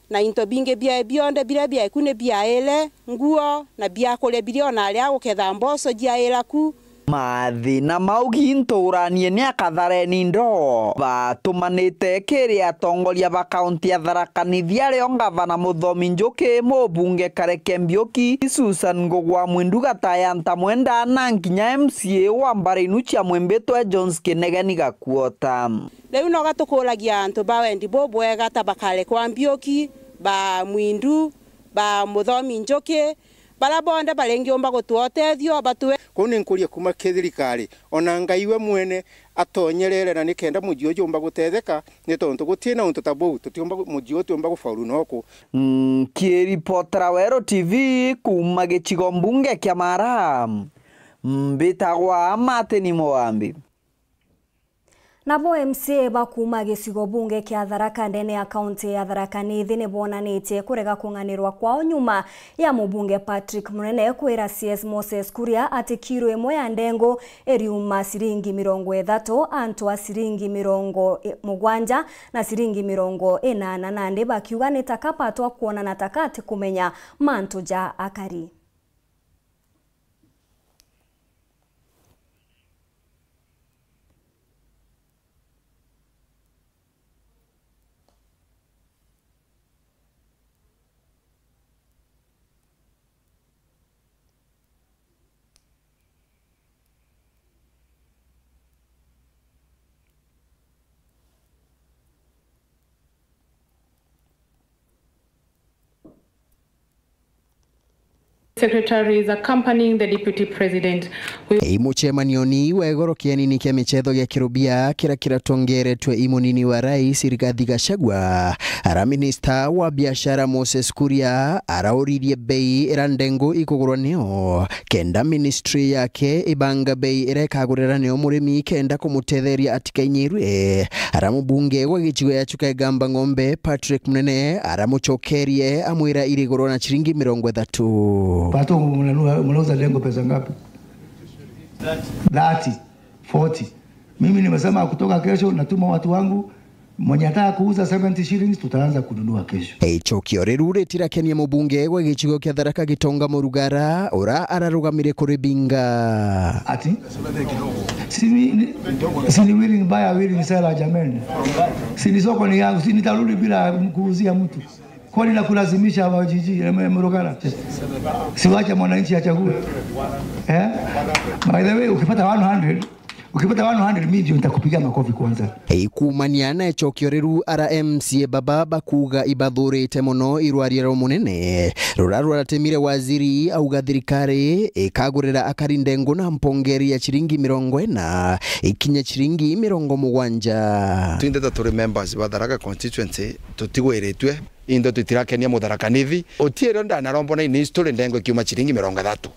na into bingi bia bionthe biria biae ku ni biaire, nguo na biakuria biria ona aria aguketha mboco ciaira ku. Mathina mau ginturanie ni akathareni ndo batumanite kiri atongoria ba kaunti ya Tharaka Nithi, ario ngavana Muthomi Njuki, mubunge Kareke Mbiuki, Susan Ngugwa Mwindu Gataya Ntamwenda, na nkinya M C A wa Mbarainu cia Mwimbitwe Jones Kinegeni Gakuota. Riu no gatukuragia antu ba wendi bubwega ta ba Kareke wa Mbiuki, ba Mwindu, ba Muthomi Njuki, baria bonthe baringiumba gutua utethio batue. Kuu ni nkuria kuuma ki thirikari, ona Ngai we mwene atonyerere na nikenda mucii uju umba gutetheka, ni tontu gutina untu ta buu, tutiumba gu-, mucii utiumba gufaulu noku. Nkiripotera Weru T V kuuma gicigo mbunge kia Mara, mbitagwa Martin Mwambi. Nabo M C A ba kuuma gicigo bunge kia Tharaka ndene ya kaunti ya Tharaka Nithi ni bonanitie kurega kung'anirwa kwao nyuma ya mubunge Patrick Munene kwira C S Moses Kuria ati kiro imwe ya ndengu iriuma ciringi mirongo ithatu, antu a ciringi mirongo mugwanja na ciringi mirongo inana, nandi bakiuga ni taka patwa kwonana taka ati kumenya mantu ja akari. Secretary is accompanying the Deputy President. Ii mucemanioni wa igoro kienini kia michetho gia Kirubia kiria kiratongeretwe i munini wa rais Rigathi Gachagua, ara minista wa biashara Moses Kuria arauririe bei iria ndengu ikugurwa nio, kenda ministry yake ibanga bei iria ikagurira nio murimi kenda kumutetheria atikainyirue. Ara mubunge wa gicigo ya Chuka Igamba Ng'ombe, Patrick Munene, aramucokerie amwira irigurwa na ciringi mirongo ithatu. Pato, mnanua, mnauza dengu pesa ngapi? Thirty, forty. Mimi nimesema kutoka kesho natuma watu wangu, mwenye ataka kuuza seventy shillings tutaanza kununua kesho. Icokio riu ritirakenia mubunge wa gicigo kia Tharaka Gitonga Murugara, ura ararugamire kuribinga. Ati? Si ni, ni, si ni willing buyer, willing seller, jameni? Si ni soko ni yangu, si nitarudi bila kuuzia mtu? Kwani nakulazimisha wa jiji, em, em, Murugara? Siwache mwananchi achague. Eh? By the way, ukipata one hundred, ukipata one hundred, mimi ndio nitakupigia makofi kwanza. Ikumania na icokio riru ara M C A baba bakuga ibathurite mono irwaria rwa munene rura ruratemire waziri auga thirikari ikagurira akari ndengu na mpongeri ya ciringi mirongo ina ikinya ciringi mirongo mugwanja. Twinthe ta turi members ba Tharaka constituency, tutigwiritue. Into tutirakenia Mutharaka Nithi. Uti irio ndanaromba na in history ndengo ikiuma ciringi mirongo ithatu.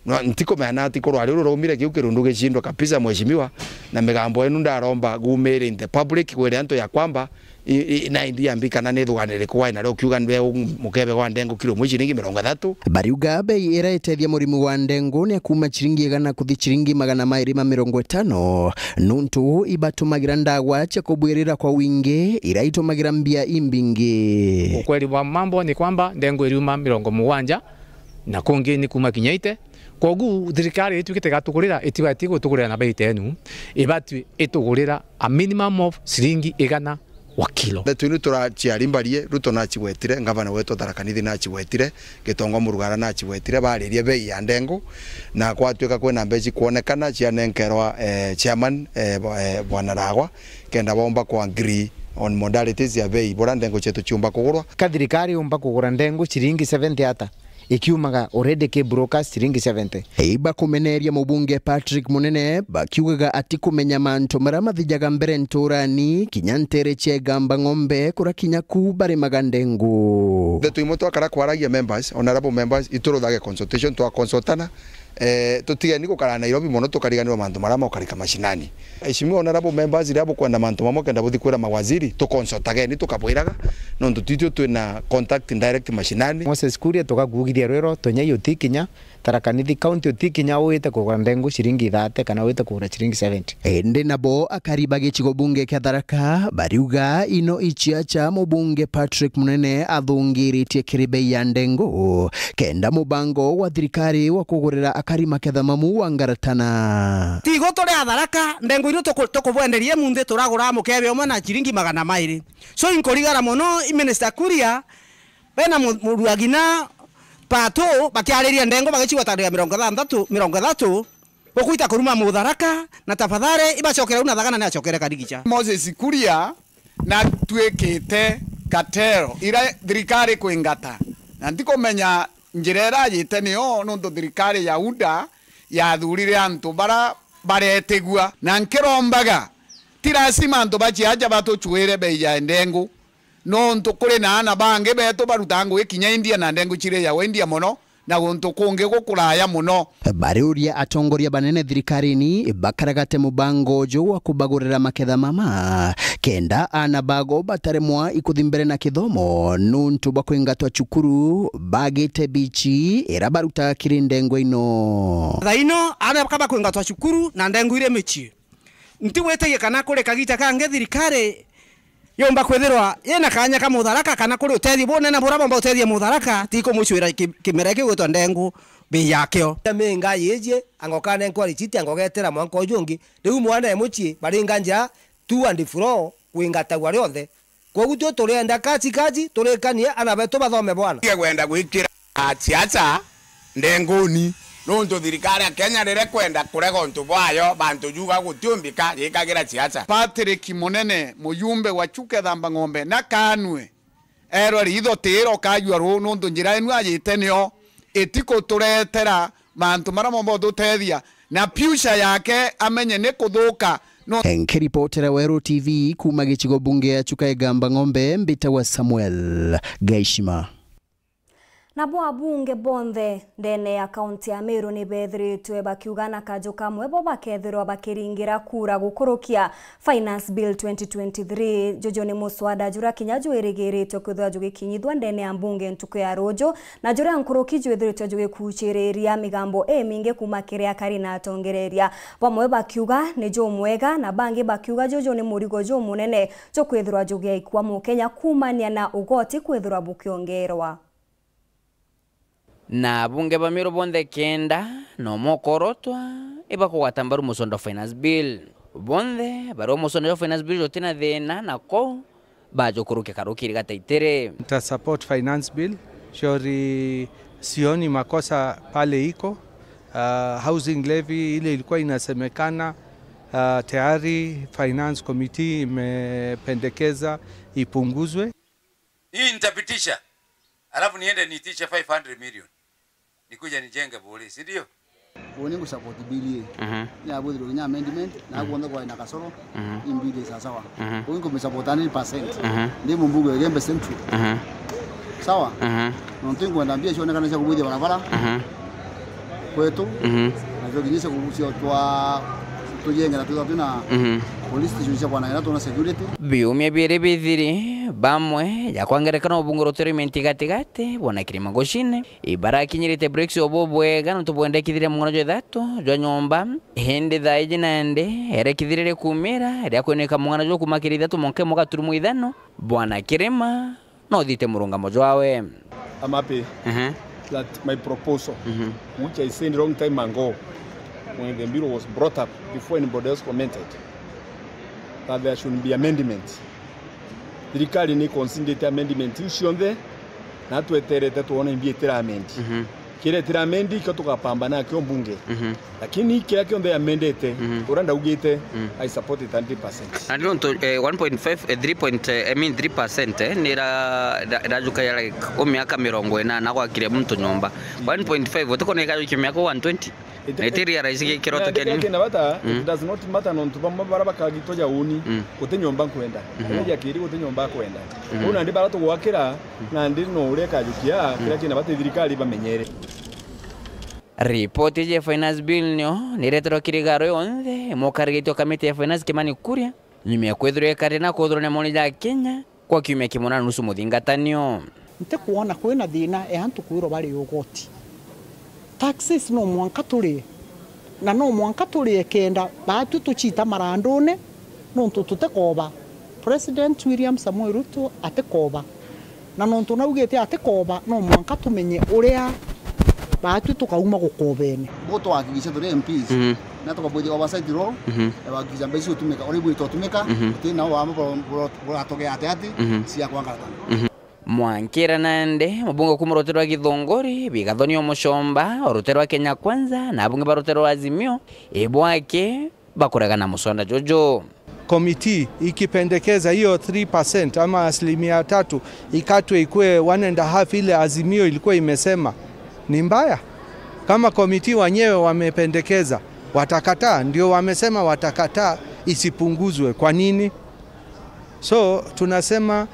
No, ntikumenya ati kurwa riu ruraumire kiu kirundu gicindwa kabisa, mheshimiwa, na migambo enu ndaromba gumire in the public, gwire antu ya kwamba, i, i, na indi yambi kana ni thugana iriku wai nario ukiuga nwe mukebe gwa ndengu kilo imwe ciringi mirongo ithatu. Bariuga bei iria itethia murimi wa ndengu ni ya kuma ciringi igana kuthi ciringi magana mairi ma mirongo itano, nuntu ibatumagira ndawa cia kubwirira kwa wingi iria itumagira mbia imbingi. Ukweli wa mambo ni kwamba ndengu iriuma mirongo mugwanja na kungi ni kuma kinya ite. Kogu thirikari ituikite igatugurira, itibati gutugurira na bei tenu, ibati itugurira a minimum of ciringi igana wa kilo. Ndeto ino turaciari mbarie, Ruto nacigwetire, ngavana wetu Tharaka Nithi nacigwetire, Gitonga Murugara nacigwetire, baririe bei ya ndengu, na kwatuika kwina mbeca ikwonekana cianenkerwa, eh, chairman, eh, bwa-, eh, Bwana Ragwa, kenda baumba ku agree on modalities ya bei, buria ndengu cietu ciumba kugurwa. Ka thirikari yumba kugura ndengu ciringi seventy ata? Ikiumaga already ki brokers ciringi seventy. Ibakumeneria mubunge Patrick Munene, bakiugaga atikumenya mantu maria mathijaga mbere nturani, kinya ntere cia Igamba Ng'ombe, kuria kinya ku barimaga ndengu. Ndeto imwe twakara kwaragia members, honorable members, ituruthage consultation, twaconsultana, eh, tutigeni gukara Nairobi mono tukariganirwa mantu maria maukarika mashinani. Mheshimiwa Honorable Members, riria bukwenda mantu mamwe kenda buthi kwira mawaziri, tukonsortageni tukabwiraga, nontu twithu twina contact direct mashinani. Moses Kuria, tugakuugithia rwiro, Tunyai utikinya, Tharaka Nithi County utikinya, wite kugura ndengu ciringi thirty kana wite kugura ciringi seventy. Indi nabo akari ba gicigo bunge kia Tharaka bariuga ino ichiacha mubunge Patrick Munene athungiritie kiri bei ya ndengu, kenda mubango wa thirikari wa kugurira akari maketha mamu wangaratana. Tigo turi a Tharaka, ndengu iria tuku-, tukubwenderia munthi turagura mukebe umwe na ciringi magana mairi. So, inkurigara mono i Minister Kuria, bena mu-, muruagina Pato, bakiariria ndengu bagicigwa ta ya mirongo ithanthatu, mirongo ithatu, ukwita kuruma Mutharaka, na tafadhali ibacokere una thagana ni acokere Karigicha. Moses Kuria, na twikite cartel iria thirikari kwingata, na ntikumenya njira iria ajite niyo, nontu thirikari ya UDA yathurire antu bara baretigua, na nkirombaga, ti lazima antu ba Chiacha batuchwire bei ya ndengu, nontu kuri na ana bangi betu barutaa ngugi kinya India na ndengu chiri ya India mono, na guntu kungi gukuraya mono. Bariuria atongoria banene thirikarini bakaragate mubango uju wa kubagurira maketha mama, kenda ana bago bataremwa ikuthi mbere na kithomo nuntu bwa kwingatwa cukuru bagite bichi ira barutaga kiri ndengu ino. Thaino, ana bakaba kwingatwa cukuru na ndengu iri micii. Ntigwitikia kana kuri kagita kangi thirikari yumba kwithirwa yina kanya ka Mutharaka kana kuri utethio bunene buria bomba utethia Mutharaka, ti kumucwira ki-, kimera kiu gwitwa ndengu bei yakio. Minga yiji, angoka nenkwa receipt, angogetera mwanka uju ungi. Riu mwana e mucii, baringa njira to and fro, kwingatagwa rionthe. Kwogu twi turienda kachi kachi, turikanie ana betu bathome bwana. Tige kwenda gwikira siasa ndenguni, nuntu thirikari ya Kenya riria kwenda kurega untu bwayo, bantu juga gutiumbika yikagira siasa. Patrick Munene, mujumbe wa Chuka Ithamba Ng'ombe, na kanue erwe riitho tiira ukajua ruu, nuntu njira inu ajite niyo itikuturetera mantu maria momba ututethia, na future yake amenye ni kuthuka. No. Nkiripotera Weru T V kuuma gicigo bunge ya Chuka Igamba Ng'ombe, mbitagwa Samuel Gaishima. Nabo abunge bonthe ndene ya kaunti ya Meru ni beethiritwe bakiuga na kaju kamwe bo bakethirwa bakiringira kura gukurukia Finance Bill twenty twenty-three. Juju ni muswada juria kinya jwirigiritwe kwithirwa jugikinyithua ndene ya mbunge ntuku ya ruju, na juria nkuruki jwithiritwe jugikuciriria migambo imingi kuuma kiri akari na atongereria. Bamwe bakiuga ni jumwega, na bangi bakiuga juju ni murigo jumunene jukwithirwa jugiaikua Mukenya kuumania na ugoti kwithirwa bukiongerwa. Na abunge ba Meru bonthe kenda, na umwe ukorotwa, ibakugwata mbaru muswada wa Finance Bill. Bonthe, baria muswada wa Finance Bill jutina thina, na kou bajukurukia karukiri gataitiri. Nita support Finance Bill, shauri sioni makosa pale iko. Ah, housing levy ile ilikuwa inasemekana, ah, tayari Finance Committee imependekeza ipunguzwe. Hii nitapitisha, alafu niende niitishe five hundred million. Nikuje nijenge buri, si ndio? Uuni ngu support bill ii. Mhm. Ni abwithirwe kinya amendment, na, mhm, guonthe kwari na kasoro, mhm, i bill ii sawa sawa. Mhm. Uuni ngu support hundred percent. Mhm. Ndi mumbunge wa Igembe Central. Mhm. Sawa? Mhm. Nontu inkwenda mbia cionekana cia kubwithia barabara, mhm, kwetu, mhm, na cio kinya cia ku-, cia twa-, tujengera twithwa twina, mhm, police station cia kwanangira twina security. Biumia biiri bithiri, bamwe ja kwa ngerekano ubunge rwa Torimenti gatigati, bwana Kirima Goshine, ibarakinyirite bricks o bubwega nontu bwendekithirie mung'ana jwa ithatu jwa nyomba, indi thaa iji nandi erekithiririe kumira ria kwinika mung'ana jwa kuma kiri ithatu mwanka imwe gaturumo ithano. Bwana Kirima no thite murungamo jwawe. I'm happy, mhm, that my proposal, mhm, which I sent long time ago when the bill was brought up before anybody else commented, that there should be amendments. Thirikari ni considerite amendment iu cionthe, na tweterete twone imbi itira amend. Mhm. Kiria itira amend, ikio tugapambana nakio mbunge. Mhm. Lakini kiria kionthe amendete, mhm, uria ndaugite, mm, I support it hundred percent. Na nontu, eh, one point five, eh, three point, eh, I mean, three percent, eh, ni ira-, ira-, irajukagia, like, o miaka mirongo inana gwakire muntu nyomba. Mm. One point five, utikona ikajukia miaka one twenty? Iti-, na iti realize ki-, kiroto kiria kienu. Kina bata, mm, it does not matter nontu bamwe bara bakagitwa ja uni, mm, guti nyomba nkwenda. Mhm. Ene ja kiri guti nyomba akwenda. Mhm. Uu nandi bara tugwakira, mm, nandi no uria ikajukia, mm, kiria kina bata thirikari bamenyere. Ripoti iji ya finance bill nio nireterwa kirigaro yonthe, mukariritio kamiti ya finance Kimani Kuria, nyuma ya kwithirwa ikarire na kuthurania maoni ja Kenya kwa kiumia kimwe na nusu muthingatanio. Ntikwona kwina thina ya antu kwirwa bari ugoti. Taxes no mwanka turie, na no mwanka turie kenda baatwi tuciita marandune, nontu tutikoba. President William Samoei Ruto atikoba, na nontu naugite atikoba, no mwanka tumenye uria baatwi tukauma gukobene. Bo twahakikisha turi M Ps, mhm, na tukabwithia oversight role, mhm, ya kuhakikisha mbeca icio utumika uria ibwitwa utumika, mhm, uti nao wama bura-, bura-, buratugea ati ati, mhm, cia kwangaratana. Mhm. Mwankira nandi, mubunge kuuma rutere rwa Githunguri, Bigathoni Omuchomba, o rutere rwa Kenya Kwanza, na abunge ba rutere rwa Azimio, ibwake bakuregana muswada juju. Committee ikipendekeza hiyo three percent ama asilimia tatu ikatwe ikue one and a half ile Azimio ilikuwa imesema, ni mbaya. Kama committee wenyewe wamependekeza, watakataa, ndio wamesema watakataa isipunguzwe. Kwa nini? So, tunasema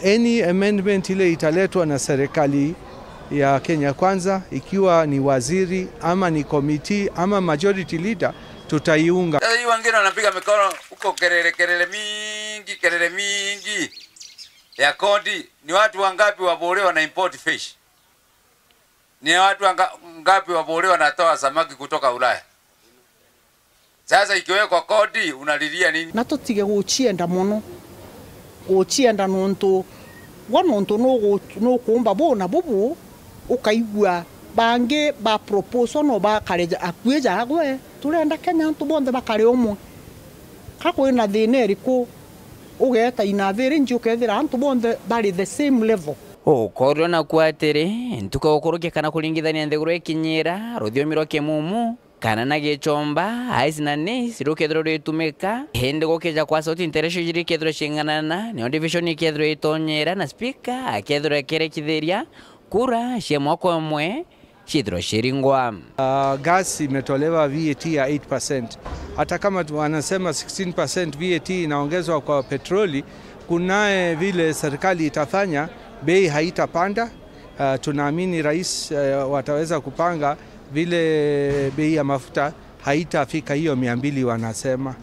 any amendment ile italetwa na serikali ya Kenya Kwanza, ikiwa ni waziri ama ni committee ama majority leader, tutaiunga. Sasa hii wengine wanapiga mikono huko, kelele, kelele mingi, kelele mingi ya kodi. Ni watu wangapi wa Buuri wana import fish? Ni watu wanga-, ngapi wa Buuri wanatoa samaki kutoka Ulaya? Sasa ikiwekwa kodi, unalilia nini? Na tutige gucienda mono. Gucienda nontu, gwa nontu nugu-, nukuumba buu na bubu, ukaigua bangi ba proposal no bakare ja-, akui jagwe. Turenda Kenya antu bonthe bakare umwe. Ka kwina thina iriku, ugeeta inava iri nji ukethira antu bonthe bari the same level. Ukorwe naku atiri, ntuku ya gukurukia kana kuringithania nthiguru ikinyira, ruthiomi rwa kimumu, kana na gichomba, ice na nice rukethirwa rwitumika, indi gukija kwa sauti nterecio ijiri ikethirwa ciinganana, niyo division ikethirwa itonyera, na speaker akethirwa ekerekithiria kura cia mwaka umwe ciithirwa ciringwa. Ah, gas imetolewa V A T ya eight percent. Hata kama tu-, wanasema sixteen percent V A T inaongezwa kwa petroli, kunaye vile serikali itafanya, bei haitapanda. Ah, tunaamini rais, eh, wataweza kupanga vile bei ya mafuta haitafika hiyo mia mbili wanasema.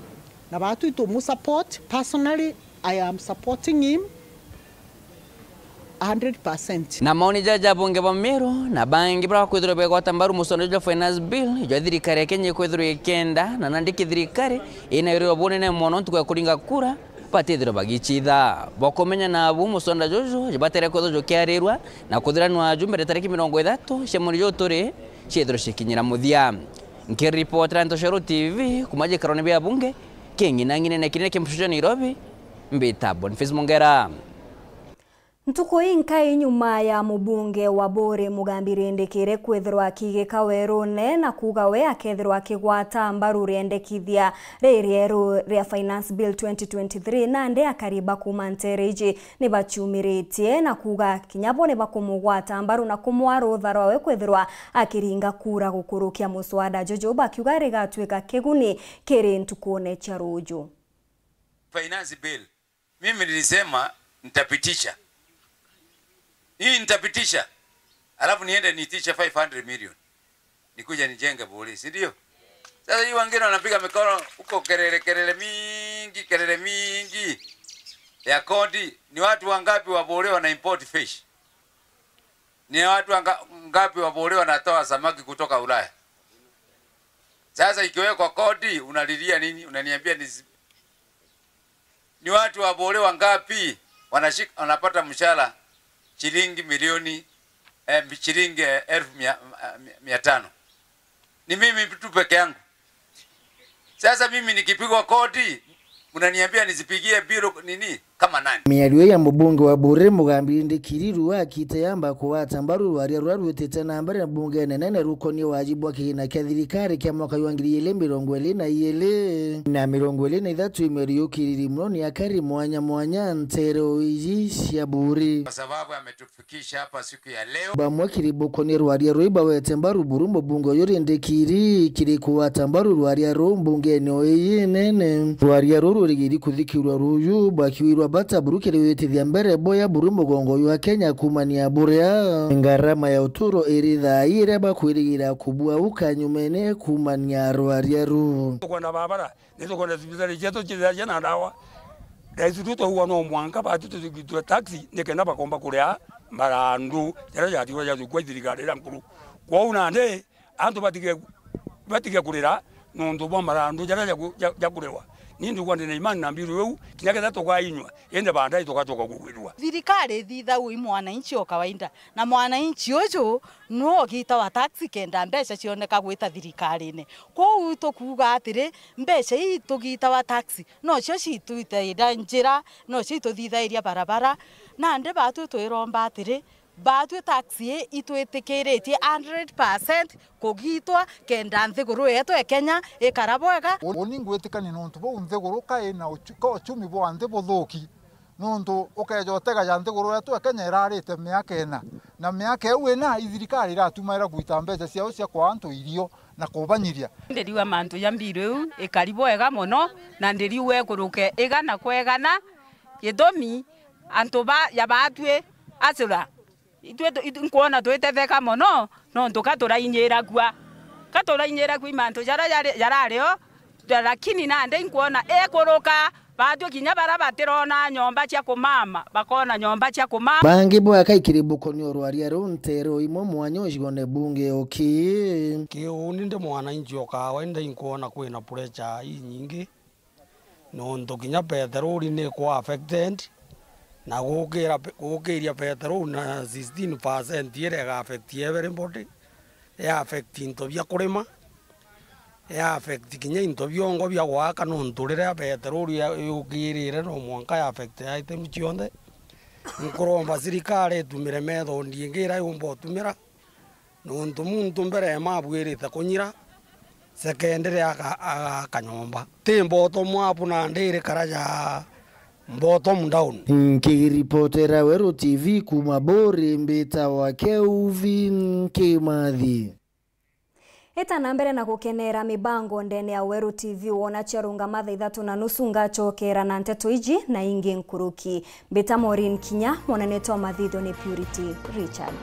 Na batwi tumusupport personally, I am supporting him. Hundred percent. Na maoni jaja abunge ba Meru na bangi bara bakwithirwa begwata mbaru muswada jwa finance bill jwa thirikari ya Kenya ikwithirwa ikenda, na nandi kithirikari ina wira bunene mono ntuku ya kuringa kura batithirwa bagicitha. Bokumenya nabu muswada juju jubatere kwithirwa jukiarirwa na kuthiranwa ju mbere tariki mirongo ithatu cia mweri juju turi ciithirwa cikinyira muthia. Nkiripotera Ntoshero T V kuma gikarone bia bunge king'inang'inene kinene kia mucii jwa Nairobi, mbita Boniface Mungera. Ntuku inkai nyuma ya mubunge wa Buuri Mugambi Rindikiri kwithirwa akigika werune na kuuga we akethirwa akigwata mbaru riendekithia ririeru ria Finance Bill twenty twenty-three, nandi akari ba kuuma nteere iji ni baciumiritie na kuuga kinya bo ni bakumugwata mbaru na kumwaa rutha rwawe kwithirwa akiringa kura gukurukia muswada juju, bakiuga rigatwika kiguni kiri ntukune cia ruuju. Finance Bill. Mimi nilisema nitapitisha. Hii nitapitisha. Alafu niende niitishe five hundred million. Nikuje nijenge Buuri, si ndio? Sasa hii wengine wanapiga mikono huko, kelele, kelele mingi, kelele mingi ya kodi. Ni watu wangapi wa Buuri wana import fish? Ni watu wanga-, ngapi wa Buuri wanatoa samaki kutoka Ulaya? Sasa ikiwekwa kodi, unalilia nini? Unaniambia ni zi-, ni watu wa Buuri wangapi wanashik-, wanapata mshahara shilingi milioni, eh, shilingi, eh, elfu mia, mia tano? Ni mimi tu peke yangu. Sasa mimi nikipigwa kodi, mnaniambia nisipigie biro nini? kama nani? Miario ya mubunge wa Buuri Mugambi Ndikiriru akite yamba kugwata mbaru rwaria ruria rwitite na mbere mbungene nene rukonie waji bwa kigina kia thirikari kia mwaka jwa ngiri igiri mirongo iri na igiri na mirongo iri na ithatu. Miario yukiriri muno ni akari mwanya mwanya nteere iji cia Buuri. Kwa sababu ametufikisha hapa siku ya leo. Bamwe kiri bukonie rwaria ruu ibawete mbaru buru mubunge uyu Ndikiri kiri kugwata mbaru rwaria ruu mbungene o ii nene. Rwaria ruu rurigiri kuthikirwa ruju bwakiwirwa bata buru kiri witithia mbere boya buru mugongo jwa Kenya kumania buria ngarama ya uturo iri thaa ii iria bakwirigira kubua uka nyumene kumania rwaria ruu. Tukwenda barabara, ni tukwenda cibitari cietu citharia na ndawa. Raitu tu twaigua no mwanka batu tuthikitwe taxi nikenda bakomba kuria marandu jaria jatigwa jathukwa i thirikari iria nkuru. Kwou nandi antu batige, batige kurira nontu bwa marandu jaria jaku-, ja-, jakurewa. Ni ndigwa ndina imani na mbiru iu, kinya ketha tukainywa, indi baadaye tugacoka kugwirua. Thirikari ithithagua i mwananchi o kawaida, na mwananchi uju nwe ugitawa taxi kenda mbeca cioneka gwita thirikarine. Kwou tukuuga atiri, mbeca ii tugitawa taxi, nocio citwitaira njira, nocio ituthithairia barabara. Nandi batwi twiromba atiri, batwi taxi ii itwitikiritie hundred percent kugitwa kenda nthiguru yetu ya Kenya ikara bwega. Uni ngwitikania nontu buu nthiguru ka ina uchu-, ka uchumi bwa nthi buthuki, nontu ukeeja utega ja nthiguru yetu ya Kenya irarite miaka ina, na miaka iu ina, ithirikari iratumaira gwita mbeca ciao cia kwa antu irio na kubanyiria. Ndiriua mantu ja mbiru iu ikari bwega mono, na ndiriua ikuruke igana kwa igana, gitumi antu ba, ja batwi acura. Itwe tu-, itu-, nkwona twitetheka mono, nontu ka turainyira kua. Ka turainyira kua i mantu jaria jari, jarari o, lakini nandi inkwona ikuruka, batwi kinya baria batirona nyomba cia kumama, bakona nyomba cia kumama. Bangi bwaka ikiri bukonio rwaria ruu nteere o imwe mwanya ucigone bunge o ki. Ki uni ndi mwananchi o kawaida inkwona kwina pressure inyingi. Nontu kinya peteroli ni ikwa affected, na gukira pe-, gukiria peteroli na sixteen percent iria iga affect everybody, ya affect into bia kurima, ya affect kinya into biongo bia gwaka, nontu riria peteroli ya-, yukirire no mwanka ya affect item cionthe. Nkuromba sirikari itumire method ingi iria yumba utumira, nontu muntu mbere mabuirite kunyira, secondary aga-, agaaka nyomba. Ti bottom up nandi iri kara ja bottom down. Nkiripotera Weru T V kuuma Buuri, mbitawa Kelvin Kimathi. Ita na mbere na gukenera mibango ndene ya Weru T V, wona ciarungama thaa ithatu na nusu ngacokera na nteto iji na ingi nkuruki. Mbita Maureen Kinya, mwonanitwe wa mathithio ni Purity Richard.